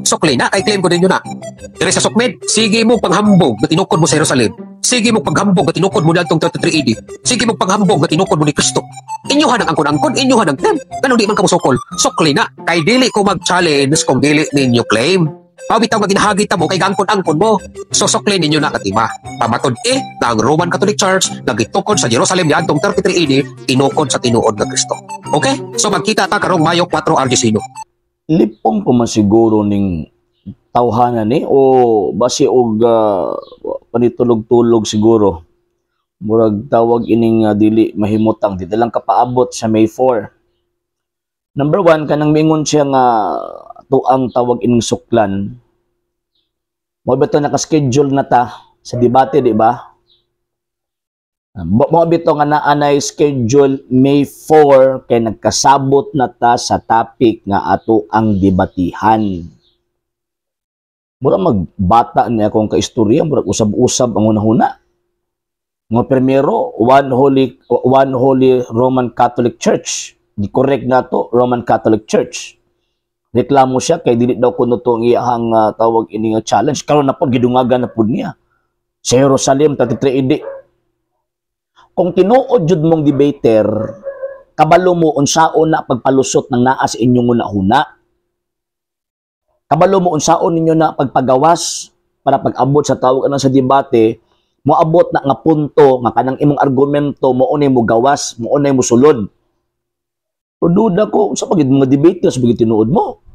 Sukli na, kay claim ko ninyo na. Dire sa Sukmed, sige mo panghambog na tinukod mo sa Jerusalem. Sige mo paghambog na tinukod mo niadtong 33 AD. Sige mo paghambog na tinukod mo ni Kristo. Inyuhan ang angkon-angkon, inyuhan ang claim. Ganun di man ka mosukol. Sukli na, kay dili ko mag-challenge kung dili ninyo claim. Mao bitaw nga ginahagit mo kay gangkon-angkon mo. So sukli ninyo na katima. Pamatod eh na ang Roman Catholic Church nga gitukod sa Jerusalem niadtong 33 AD, tinukod sa tinuod nga Kristo. Okay? So magkita ta karong Mayo 4, RG Sino. Lipong pa man siguro ning tawhana ni o basi og panitulog-tulog siguro. Murag tawag ining dili mahimutang di lang kapaabot sa May 4. Number one, kanang mingon siya nga tuang tawag ining suklan. Mo ba to naka-schedule na ta sa debate, di ba? Mo bito nga naanay schedule May 4 kay nagkasabot na ta sa topic nga ato ang debatihan. Mura magbata niya akong kaistorya, murag usab-usab ang hunahuna. Nga primero, one holy Roman Catholic Church. Di correct na to, Roman Catholic Church. Reklamo siya kay dili daw kuno to ang iyahang tawag ini nga challenge. Karon na pod gidungagan na pod niya. Sa Jerusalem 33 AD. Kung tinuod jud mong debater, kabalo mo unsaon na pagpalusot ng naa sa inyong hunahuna. Kabalo mo unsaon ninyo na pagpagawas para pag-abot sa tawag ano sa debate, moabot na nga punto nga kanang imong argumento mo unay mo gawas, mo unay mo sulod. Pero duda ko, sa pagid mga debater sa pagid tinuod mo.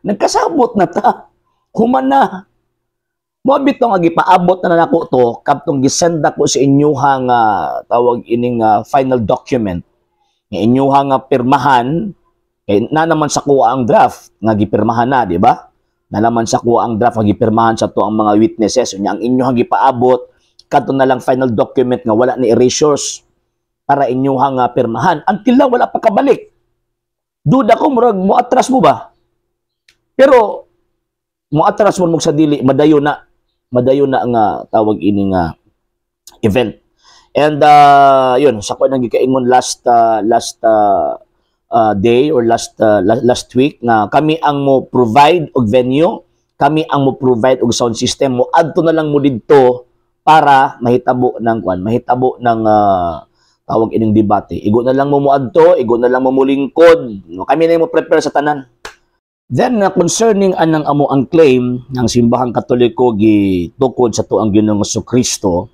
Nagkasabot na ta. Human na. Mo bitaw nga gipaabot na nako to kadtong gisenda ko sa inyuhang tawag ining final document nga inyuhang nga pirmahan kay na naman sa kuha ang draft nga gipirmahan na, di ba? Na naman sa kuha ang draft nga gipirmahan sa to ang mga witnesses. Unya ang inyuhang gipaabot kadto na lang final document nga wala ni erasures para inyuhang pirmahan. Until now wala pa kabalik. Duda ko murag mo atras mo ba? Pero mo atras mo mo sa dili, madayon na, madayon na nga tawag ini nga event. And yun, sa ko nang gikaingon last last day or last last week nga kami ang mo provide og venue, kami ang mo provide og sound system, mo adto na lang mo didto para mahitabo ng kwan, mahitabo ng tawag ining debate. Igo na lang mo moadto, igo na lang mo mulingkod. No, kami na mo prepare sa tanan. Then concerning anang amo ang claim ng Simbahang Katoliko gitukod sa tuang Ginoong Kristo,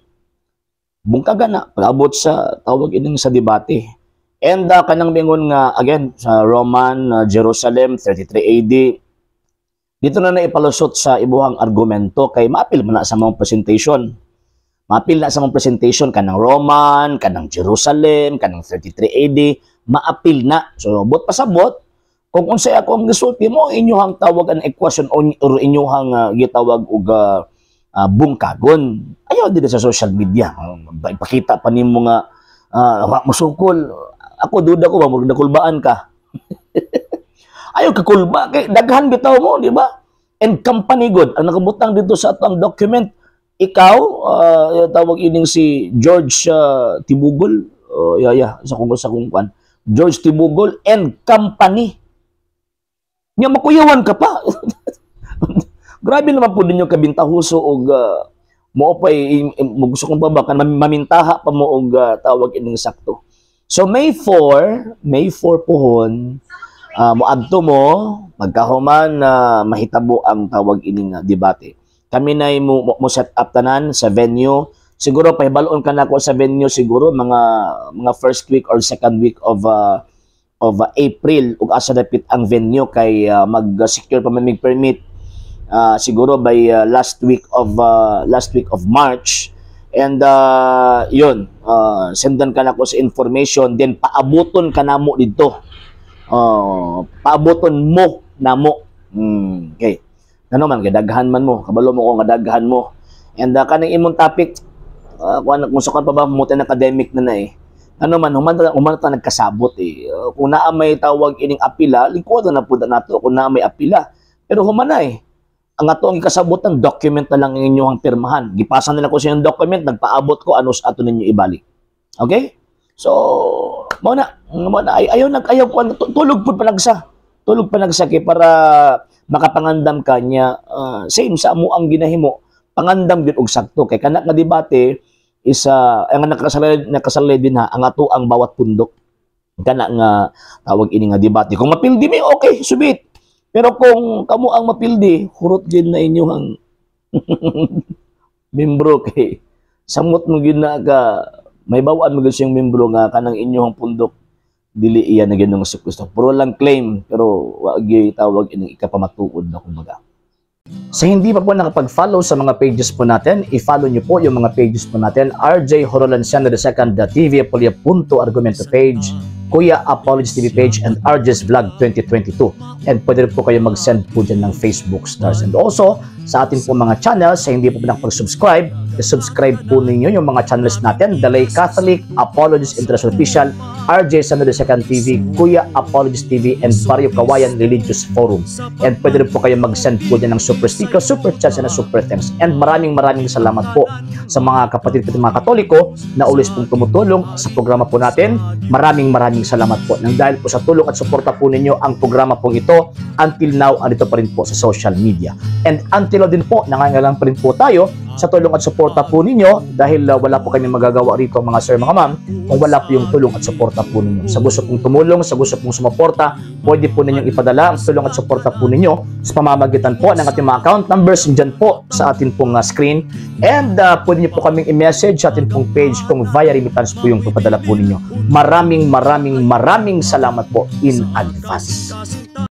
bungkaga na pag-abot sa tawag ining sa debate. And kanang mingon nga again sa Roman Jerusalem 33 AD, dito na naipalusot sa ibuhang argumento kay maapil man na sa mga presentation. Maapil na sa mga presentation kanang Roman, kanang Jerusalem, kanang 33 AD, maapil na. So bot pasabot kung unsay ako ang gisulti mo inyuhang tawag ang equation or inyuhang gitawag og bungkagon. Ayaw dito sa social media. Ipakita pa nimo nga wa mosukol. Ako duda ko ba murag nakulbaan ka. Ayaw kakulba kay daghan bitaw mo, di ba? And company good ang nakabutang dito sa atong document. Ikaw, tawag ining si George Tibugol, yeah, sa kung kwan. George Tibugol and company. Nya makuyawan ka pa. Grabe naman po din yung kabintahuso og mo pa mo gusto kong pa ba kan mamintaha pa mo og tawag ining sakto. So May 4, May 4 pohon, moadto mo pagkahuman na mahitabo ang tawag ining debate. Kami na mo set up tanan sa venue. Siguro pahibaloon ka nako sa venue siguro mga first week or second week of April ug asa dapit ang venue kay mag-secure pa man mig permit siguro by last week of March. And yun, sendan ka nako sa information, then paabuton ka namo didto, paabuton mo namo. Okay, ano man kay daghan man mo, kabalo mo ko nga daghan mo. And kaning imong topic, kung sa pa ba mo academic na na eh, ano man, human ta nagkasabot eh. Kung naa may tawag ining apila, lingkod na pud nato kung naa may apila. Pero human na eh. Ang ato ang ikasabotan, document na lang ang inyong pirmahan. Gipasa nila ko sa inyong document, nagpaabot ko, ano sa ato ninyo ibalik. Okay? So, mao na, ay, ayaw nag ayaw ko tulog pud panagsa. Tulog panagsakit para makapangandam ka niya, same sa amo ang ginahimo, pangandam gyud og sakto kay kana nga debate is ang nakasalay nakasalay din ha ang ato ang bawat pundok kana nga tawag ini nga debate. Kung mapildi mi, okay, subit. Pero kung kamo ang mapildi, hurot gyud na inyong membro kay samot mo gyud na ka may bawaan mo gyud siyang membro nga kanang inyong pundok dili iya na Ginoong Kristo. Puro lang claim pero wa gyud tawag ining ikapamatuod na kumbaga. Sa hindi pa po nakapag-follow sa mga pages po natin, i-follow nyo po yung mga pages po natin. RJ Horolanciano II, TV Apolia Punto Argumento page, Kuya Apologies TV page, and RJ's Vlog 2022. And pwede rin po kayo mag-send po dyan ng Facebook stars. And also, sa atin po mga channels, sa hindi po nakapag-subscribe, i-subscribe po ninyo yung mga channels natin: The Lay Catholic, Apologies International Official, RJ Sano II TV, Kuya Apologies TV, and Barrio Kawayan Religious Forum. And pwede rin po kayo mag-send po dyan ng super sticker, super chats, and super thanks. And maraming maraming salamat po sa mga kapatid ko, mga Katoliko na always pong tumutulong sa programa po natin. Maraming maraming salamat po. Nang dahil po sa tulong at suporta po ninyo, ang programa pong ito until now andito pa rin po sa social media. And until now din po, nangangailangan pa rin po tayo sa tulong at suporta po ninyo dahil wala po kami magagawa rito, mga sir, mga ma'am, kung wala po yung tulong at suporta po ninyo. Sa gusto pong tumulong, sa gusto pong sumuporta, pwede po ninyong ipadala ang tulong at suporta po ninyo sa pamamagitan po ng ating mga account numbers dyan po sa atin pong screen. And pwede niyo po kaming i-message sa atin pong page kung via remittance po yung papadala po ninyo. Maraming maraming maraming salamat po in advance.